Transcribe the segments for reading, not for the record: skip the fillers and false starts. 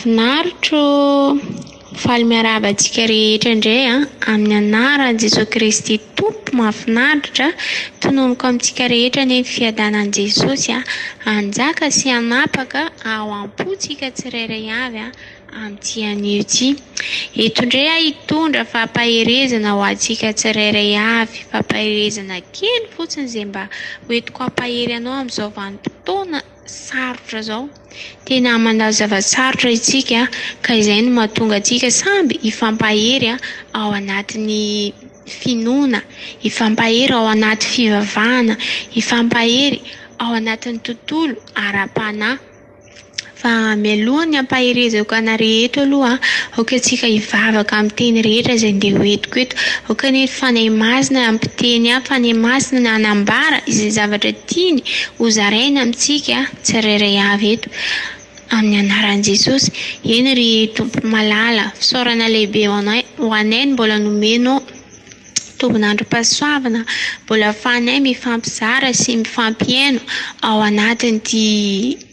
Mahafinaritra ô! Faly miarahaba antsika rehetra indray an, amin'ny anaran'i Jesoa Kristy Tompo mahafinaritra, tononiko amintsika rehetra anie ny fiadanan'i Jesosy an, hanjaka sy hanapaka ao am-pontsika tsirairay avy an, amin'ity anio ity. Eto indray aho hitondra fampaherezana ho antsika tsirairay avy, fampaherezana kely fotsiny izay mba hoentiko hampahery anao amin'izao vanim-potoana sarotra zao. Tena mandalo zava-tsarotra isika ka izay no mahatonga antsika samby hifampahery ao anatin'ny finoana, hifampahery ao anaty fivavahana, hifampahery ao anatin'ny tontolo ara-panahy. Fa mialoha ny hampaherezako anareo eto aloha, aoka isika hivavaka amin'ny teny rehetra izay ndeha ho entiko eto. Aoka anie ny Fanahy Masina hampiteny ahy, Fanahy Masina hanambara izay zavatra tiany ho zaraina amintsika tsirairay avy eto. Amin'ny anaran'i Jesosy. Eny ry Tompo malala, fisaorana lehibe ho anay, ho anay ny mbola nomenao tombon'androm-pahasoavana, mbola ahafahanay mifampizara sy mifampihaino ao anatin'ity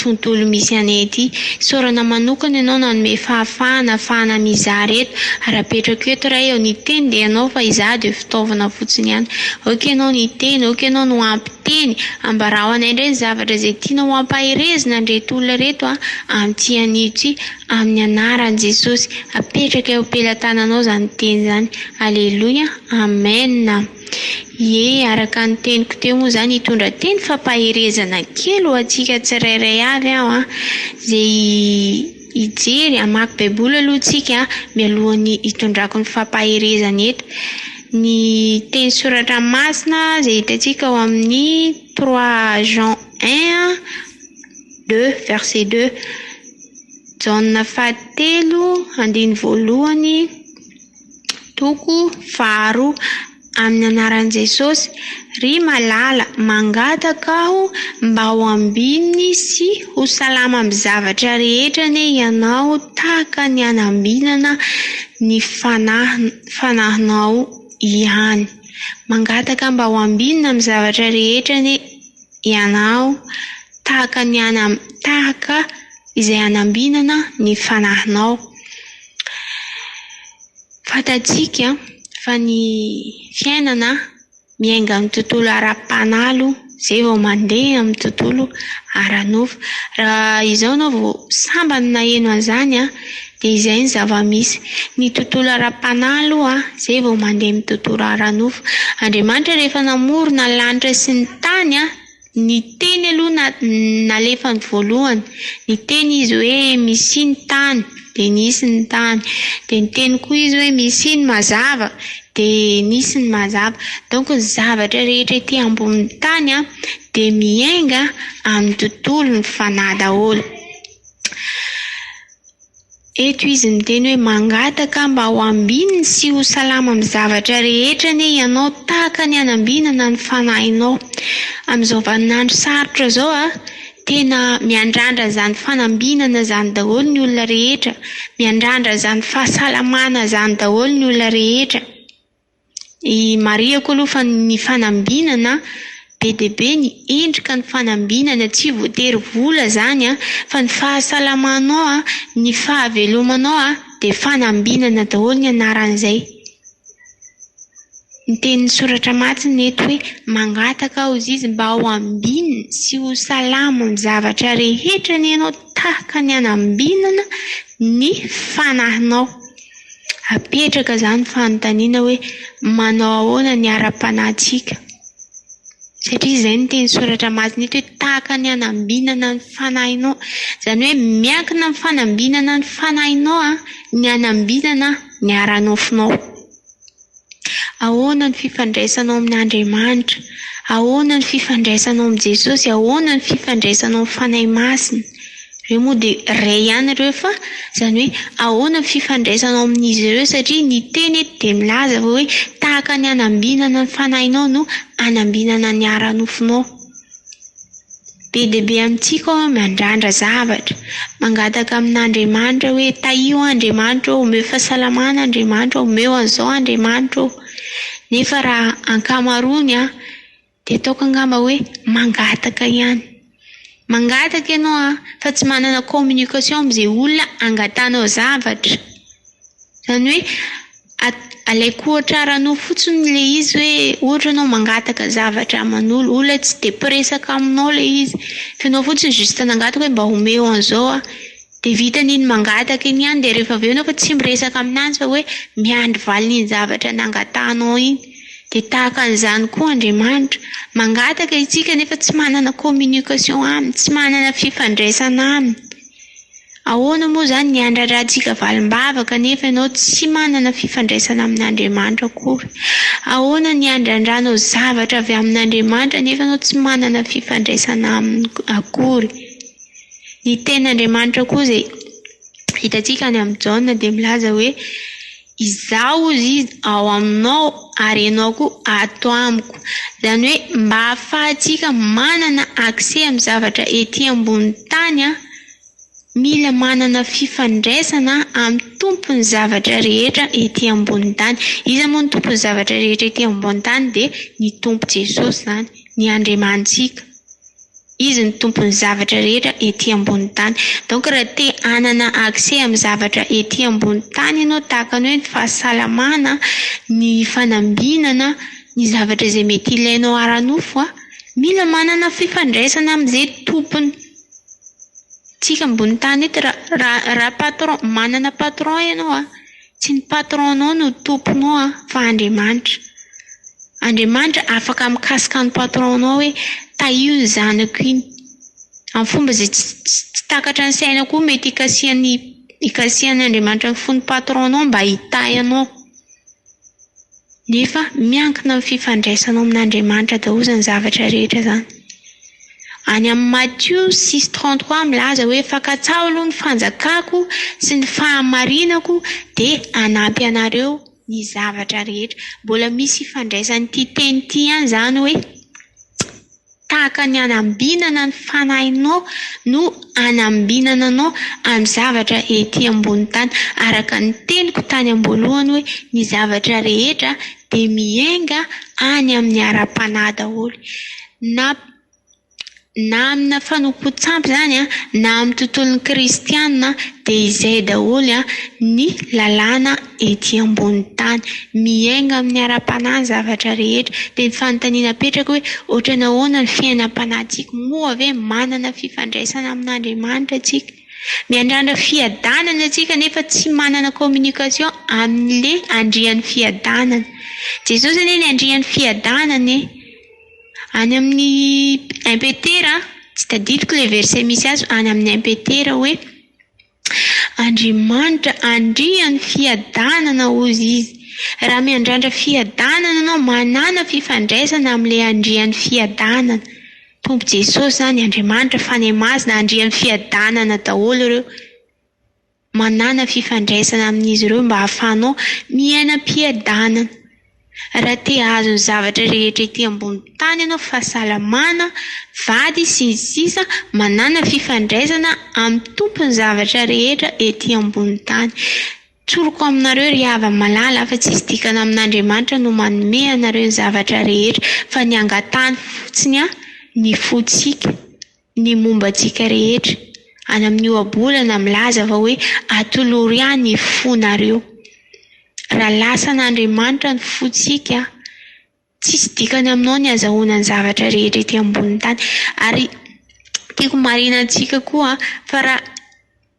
tontolo misy anay ity. Isaorana manokana ianao nanome fahafahana ahafahana mizara eto. Ary apetrako eto Ray ô, ny teny dia ianao fa izaho dia fitaovana fotsiny ihany. Aoka ianao ny hiteny, aoka ianao no hampiteny. Ambarao anay indray ny zavatra izay tianao ho ampaherezina an'ireto olona ireto amin'ity anio ity. Amin'ny anaran'i Jesosy. Apetraka eo am-pelatananao izany teny izany. Aleloia. Amen. Ie, araka ny teniko teo moa izany hitondra teny fampaherezana kely ho antsika tsirairay avy aho an, izay hijery, hamaky baiboly aloha tsika mialohan'ny hitondrako ny fampaherezana eto. Ny teny soratra masina izay hitantsika ao amin'ny trois Jean un deux verset deux. Jaona fahatelo andininy voalohany. Toko faharoa, Amin'ny anaran'i Jesosy, ry malala, mangataka aho mba ho ambininy sy ho salama amin'ny zavatra rehetra anie ianao tahaka ny hanambinana ny fanahy fanahinao ihany. Mangataka mba ho ambinina amin'ny zavatra rehetra anie ianao tahaka ny tahaka izay hanambinana ny fanahinao. Fantatsika fa ny fiainana miainga amin'ny tontolo ara-panahy aloha, izay vao mandeha amin'ny tontolo ara-nofo. Raha izao ianao vao sambany naheno an'izany dia izay ny zava-misy. Ny tontolo ara-panahy aloha izay vao mandeha amin'ny tontolo ara-nofo. Andriamanitra rehefa namorona ny lanitra sy ny tany Ny teny aloha na nalefany voalohany, niteny izy hoe misia ny tany, dia nisy ny tany. Dia niteny koa izy hoe misia ny mazava, dia nisy ny mazava. Donc ny zavatra rehetra ety ambonin'ny tany an, dia miainga amin'ny tontolon'ny fanahy daholo. Eto izy miteny hoe mangataka mba ho ambininy sy ho salama amin'ny zavatra rehetra anie ianao tahaka ny hanambinana ny fanahinao. Amin'izao vaninandro sarotra izao a, tena miandrandra izany fanambinana izany daholo ny olona rehetra, miandrandra izany fahasalamana izany daholo ny olona rehetra. Marihako aloha fa ny fanambinana, be dia be ny endrika ny fanambinana, tsy voatery vola izany an, fa ny fahasalamanao an, ny fahavelomanao an, dia fanambinana daholo ny anaran'izay. Ny tenin'ny soratra masina eto hoe mangataka aho izy mba ho ambinina sy ho salama amin'ny zavatra rehetra anie ianao tahaka ny hanambinana ny fanahinao. Apetraka izany fanontaniana hoe manao ahoana ny ara-panahintsika? Satria izay no teny soratra masina eto hoe tahaka ny hanambinana ny fanahinao. Izany hoe miankina amin'ny fanambinana ny fanahinao ny hanambinana ny ara-nofonao. Ahoana ny fifandraisanao amin'Andriamanitra? Ahoana ny fifandraisanao amin'i Jesosy? Ahoana ny fifandraisanao amin'ny Fanahy Masina? Ireo moa dia iray ihany ireo fa izany hoe ahoana ny fifandraisanao amin'izy ireo satria ny teny eto dia milaza fa hoe tahaka ny hanambinana ny fanahinao no hanambinana ny ara-nofonao. Be dia be amintsika ao miandrandra zavatra, mangataka amin'Andriamanitra hoe tahio aho Andriamanitra ô, omeo fahasalamana Andriamanitra ô, omeo an'izao Andriamanitra ô. Nefa raha ankamaroany an, dia ataoko angamba hoe mangataka ihany. Mangataka ianao an, fa tsy manana communication amin'izay olona angatahanao zavatra. Izany hoe alaiko ohatra ara-nofo fotsiny ilay izy hoe ohatra ianao mangataka zavatra aman'olo, olona tsy dia mpiresaka aminao ilay izy, fa ianao fotsiny juste nangataka hoe mba omeo an'izao aho. Dia vitan'iny mangataka iny ihany dia rehefa avy eo ianao fa tsy miresaka aminanjy fa hoe miandry valin'iny zavatra nangatahanao iny. Dia tahaka an'izany koa Andriamanitra. Mangataka isika nefa tsy manana communication aminy, tsy manana fifandraisana aminy. Ahoana moa izany ny handrarantsika valim-bavaka nefa ianao tsy manana fifandraisana amin'Andriamanitra akory? Ahoana ny handrandranao zavatra avy amin'Andriamanitra nefa ianao tsy manana fifandraisana aminy akory? Ny tenin'Andriamanitra koa izay hitantsika any amin'i Jaona dia milaza hoe Izaho hozy izy ao aminao ary ianao koa ato amiko. Izany hoe mba hahafahantsika manana accès amin'ny zavatra ety ambonin'ny tany, mila manana fifandraisana amin'ny Tompon'ny zavatra rehetra ety ambonin'ny tany. Iza moa ny Tompon'ny zavatra rehetra ety ambonin'ny tany? Dia ny Tompo Jesosy izany, ny Andriamanitsika. Izy no tompon'ny zavatra rehetra ety ambony tany. Donc raha te hanana accès amin'ny zavatra ety ambony tany ianao tahaka ny hoe ny fahasalamana, ny fanambinana, ny zavatra izay mety ilainao ara-nofo a, mila manana fifandraisana amin'izay tompony. Tsika ambony tany eto raha raha raha patron manana patron ianao a, tsy ny patron-nao no tomponao a fa Andriamanitra. Andriamanitra afaka mikasika ny patron-nao hoe tahio ny zanako iny. Amin'ny fomba izay tsy tsy takatra ny saina koa mety hikasihan'ny hikasihan'Andriamanitra ny fon'ny patron-nao mba hitahy anao. Nefa miankina amin'ny fifandraisanao amin'Andriamanitra daholo izany zavatra rehetra izany. Any amin'ny Matio six 33 milaza hoe fa katsaho aloha ny fanjakako sy ny fahamarinako dia hanampy anareo ny zavatra rehetra. Mbola misy ifandraisan'ity teny ity ihany izany hoe tahaka ny hanambinana ny fanahinao no hanambinana anao amin'ny zavatra ety ambony tany. Araka ny teniko tany am-boalohany hoe ny zavatra rehetra dia miainga any amin'ny ara-panahy daholo. Na na amina fanompoan-tsampy izany na amin'ny tontolon'ny kristiana dia izay daholo ny lalàna ety ambony tany. Miainga amin'ny ara-panahy ny zavatra rehetra. Dia ny fanontaniana apetraka hoe ohatran'ny ahoana ny fiainam-panahintsika? Moa ve manana fifandraisana amin'Andriamanitra isika? Miandrandra fiadanana isika nefa tsy manana communication amin'ilay Andrian'ny fiadanana. Jesosy anie ny Andrian'ny fiadanana e! Any amin'ny un Petera, tsy tadidiko ilay verset misy azy, any amin'ny un Petera hoe Andriamanitra Andrian'ny fiadanana hozy izy. Raha miandrandra fiadanana ianao, manàna fifandraisana amin'ilay Andrian'ny fiadanana. Tompo Jesosy izany, Andriamanitra, Fanahy Masina, Andrian'ny fiadanana daholo ireo. Manàna fifandraisana amin'izy ireo mba hahafahanao miaina am-piadanana. Raha te hahazo ny zavatra rehetra ety ambony tany ianao, fahasalamana, vady, sy ny sisa, manàna fifandraisana amin'ny Tompon'ny zavatra rehetra ety ambony tany. Tsoriko aminareo ry hava-malala fa tsisy dikany amin'Andriamanitra no manome anareo ny zavatra rehetra fa ny angatahany fotsiny ny fontsika. ny momba antsika rehetra. Any amin'ny ohabolana milaza fa hoe atolory ahy ny fonareo. Raha lasan'Andriamanitra ny fontsika, tsisy dikany aminao ny azahoana ny zavatra rehetra ety ambonin'ny tany. Ary tiako marihina antsika koa fa raha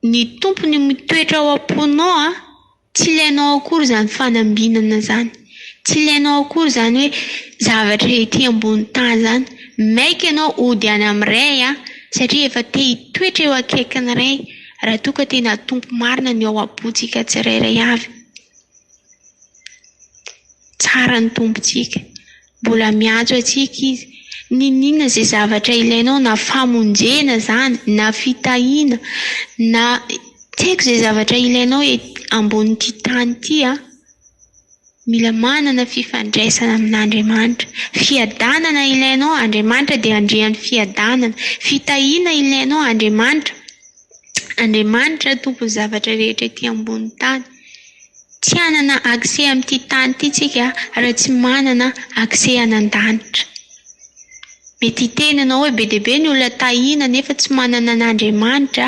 ny Tompo no mitoetra ao am-ponao, Tsy ilainao akory izany fanambinana izany. Tsy ilainao akory izany hoe zavatra ety ambony tany izany. Maika ianao hody any amin'ny Ray an, satria efa te hitoetra eo akaikin'ny Ray raha toa ka tena Tompo marina ny ao am-pontsika tsirairay avy. Tsara ny Tompontsika. Mbola miantso antsika Izy. N'inon'inona izay zavatra ilainao na famonjena izany na fitahiana na tsy haiko izay zavatra ilainao et ambonin'ity tany ity an, mila manana fifandraisana amin'Andriamanitra. Fiadanana ilainao, Andriamanitra dia Andrian'ny fiadanana. Fitahiana ilainao, Andriamanitra, Andriamanitra Tompon'ny zavatra rehetra ety ambonin'ny tany. Tsy hanana accès amin'ity tany ity tsika raha tsy manana accès any an-danitra. Mety hiteny ianao hoe be dia be ny olona tahiana nefa tsy manana an'Andriamanitra.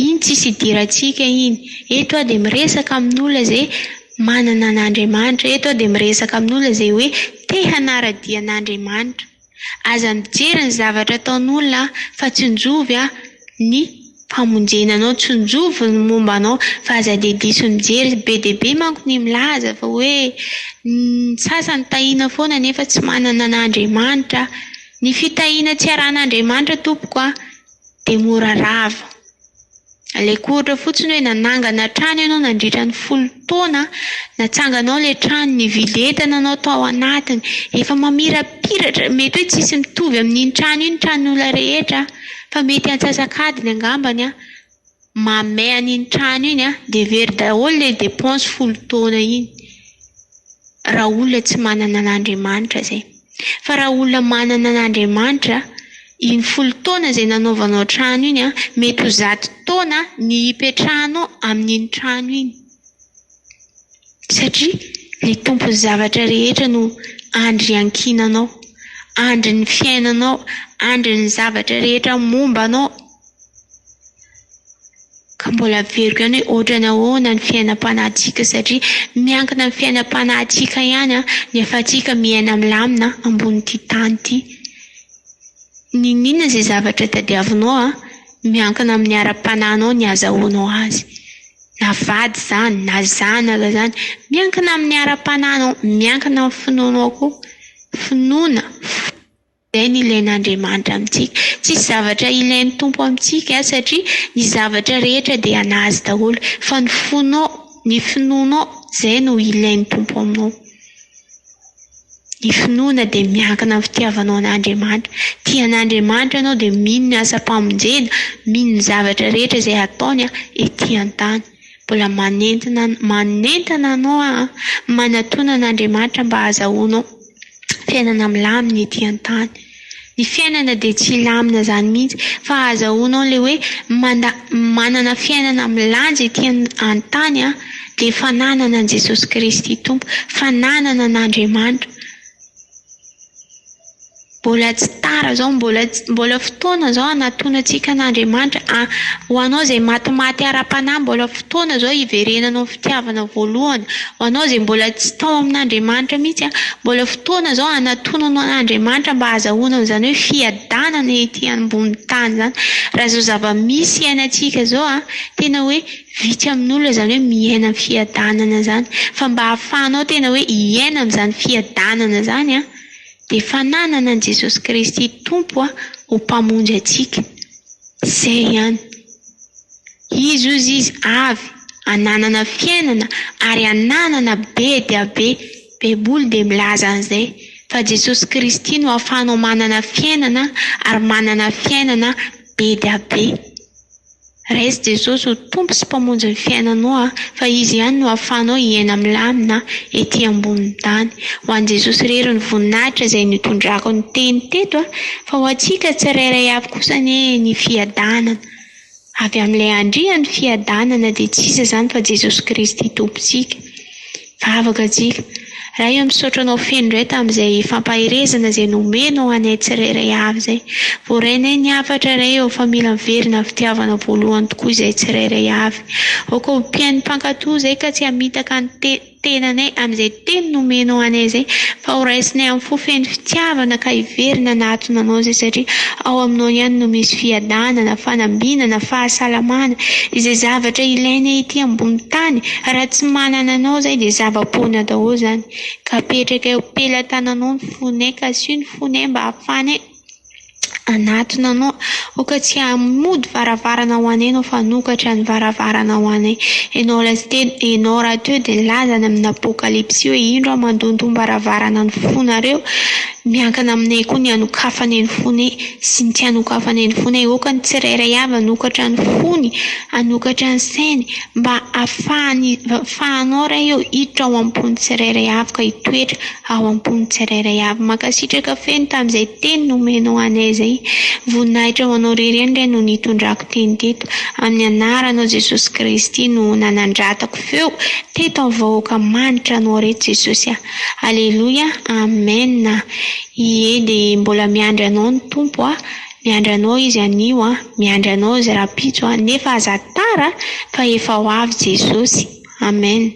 Iny tsisy idirantsika iny. Eto aho dia miresaka amin'olona izay manana an'Andriamanitra. Eto aho dia miresaka amin'olona izay hoe te hanara-dia an'Andriamanitra. Aza mijery ny zavatra ataon'olona fa tsinjovy ny famonjena anao, tsinjovy ny momba anao fa aza dia diso mijery. Be dia be manko ny milaza fa hoe ny sasany tahiana foana nefa tsy manana an'Andriamanitra. Ny fitahiana tsy arahan'Andriamanitra tompoko a, dia mora rava. Alaiko ohatra fotsiny hoe nanangana trano ianao nandritra ny folo taona, natsanganao ilay trano, nividy entana ianao tao anatiny, efa mamirapiratra, mety hoe tsisy mitovy amin'iny trano iny ny tranon'olona rehetra fa mety antsasak'adiny angambany an, mahamay an'iny trano iny an, dia very daholo ilay dépense folo taona iny, raha olona tsy manana an'Andriamanitra izay. Fa raha olona manana an'Andriamanitra, iny folo taona izay nanaovanao trano iny an, mety ho zato taona ny hipetrahanao amin'iny trano iny. Satria ilay Tompon'ny zavatra rehetra no andry iankinanao, andrin'ny fiainanao, andrin'ny zavatra rehetra momba anao. Ka mbola averiko ihany hoe ohatrany ahoana ny fiainam-panahintsika satria miankina amin'ny fiainam-panahintsika ihany ny ahafahantsika miaina milamina ambonin'ity tany ity. N'inon'inona izay zavatra tadiavinao, miankina amin'ny ara-panahinao ny azahoanao azy. Na vady izany, na zanaka izany, miankina amin'ny ara-panahinao, miankina amin'ny finoanao koa. Finoana. Izay no ilain'Andriamanitra amintsika. Tsisy zavatra ilain'ny Tompo amintsika satria ny zavatra rehetra dia an'Azy daholo. Fa ny fonao, ny finoanao, izay no ilain'ny Tompo aminao. Ny finoana dia miankina amin'ny fitiavanao an'Andriamanitra. Tia an'Andriamanitra ianao dia mino ny asam-pamonjena, mino ny zavatra rehetra izay ataony ety an-tany. Mbola manentana manentana anao aho manatona an'Andriamanitra mba hahazahoanao fiainana milamina ety an-tany. Ny fiainana dia tsy hilamina izany mihitsy fa ahazahoanao ilay hoe manda manana fiainana milanja ety an-tany dia fananana an'i Jesosy Kristy Tompo, fananana an'Andriamanitra. Mbola tsy tara izao, mbola mbola fotoana izao hanatonantsika an'Andriamanitra. A, ho anao izay matimaty ara-panahy, mbola fotoana izao hiverenanao amin'ny fitiavana voalohany. Ho anao izay mbola tsy tao amin'Andriamanitra mihitsy, mbola fotoana izao hanatonanao an'Andriamanitra mba hahazahoana an'izany hoe fiadanana ety ambonin'ny tany izany. Raha izao zava-misy iainantsika izao, tena hoe Vitsy amin'olona izany hoe miaina amin'ny fiadanana izany. Fa mba hahafahanao tena hoe hiaina amin'izany fiadanana izany an, dia fananana an'i Jesosy Kristy Tompo ho Mpamonjy antsika. Izay ihany. Izy hozy Izy avy hananana fiainana ary hananana be dia be. Baiboly dia milaza an'izay. Fa Jesosy Kristy no ahafahanao manana fiainana ary manana fiainana be dia be. Raiso Jesosy ho Tompo sy Mpamonjy ny fiainanao a, fa Izy ihany no ahafahanao hiaina milamina ety ambonin'ny tany. Ho an'i Jesosy irery ny voninahitra izay nitondrako ny teny teto a, fa ho antsika tsirairay avy kosa anie ny fiadanana. Avy amin'ilay Andrian'ny fiadanana dia tsy iza izany fa Jesosy Kristy Tompontsika. Vavaka antsika. Ray ô misaotra anao feno indray tamin'izay fampaherezana izay nomenao anay tsirairay avy izay. Voarainay ny hafatra Ray ô fa mila miverina amin'ny fitiavana voalohany tokoa izay tsirairay avy. Aoka ho mpihaino mpankato izay ka tsy hamitaka ny tenanay amin'izay teny nomenao anay izay fa ho raisinay amin'ny fo feno fitiavana ka hiverina hanatona anao izay satria ao aminao ihany no misy fiadanana, fanambinana, fahasalamana, izay zavatra ilainay ety ambony tany, raha tsy manana anao izay dia zava-poana daholo izany, ka apetraka eo am-pelatananao ny fonay, ka asio ny fonay mba hahafahanay hanatona anao, aoka tsy hamody varavarana ho anay ianao fa hanokatra ny varavarana ho anay, ianao laza-teny, ianao rahateo dia nilaza any amin'ny apokalypsy hoe indro aho mandondom-baravarana ny fonareo, Miankina aminay koa ny hanokafanay ny fonay sy ny tsy hanokafanay ny fonay. Aoka ny tsirairay avy hanokatra ny fony, hanokatra ny sainy mba Ahafahany, ahafahanao Ray ô hiditra ao am-pon'ny tsirairay avy ka hitoetra ao am-pon'ny tsirairay avy. Mankasitraka feno tamin'izay teny nomenao anay izay. Voninahitra ho anao irery ihany Ray no nitondrako teny teto. Amin'ny anaranao Jesosy Kristy no nanandratako feo teto amin'ny vahoaka manitra anao reto Jesosy a. Aleloia Amen. Ie dia mbola miandry anao ny Tompo a. Miandry anao Izy anio a. Miandry anao Izy rahampitso a. Nefa aza tara fa efa ho avy Jesosy. Amen.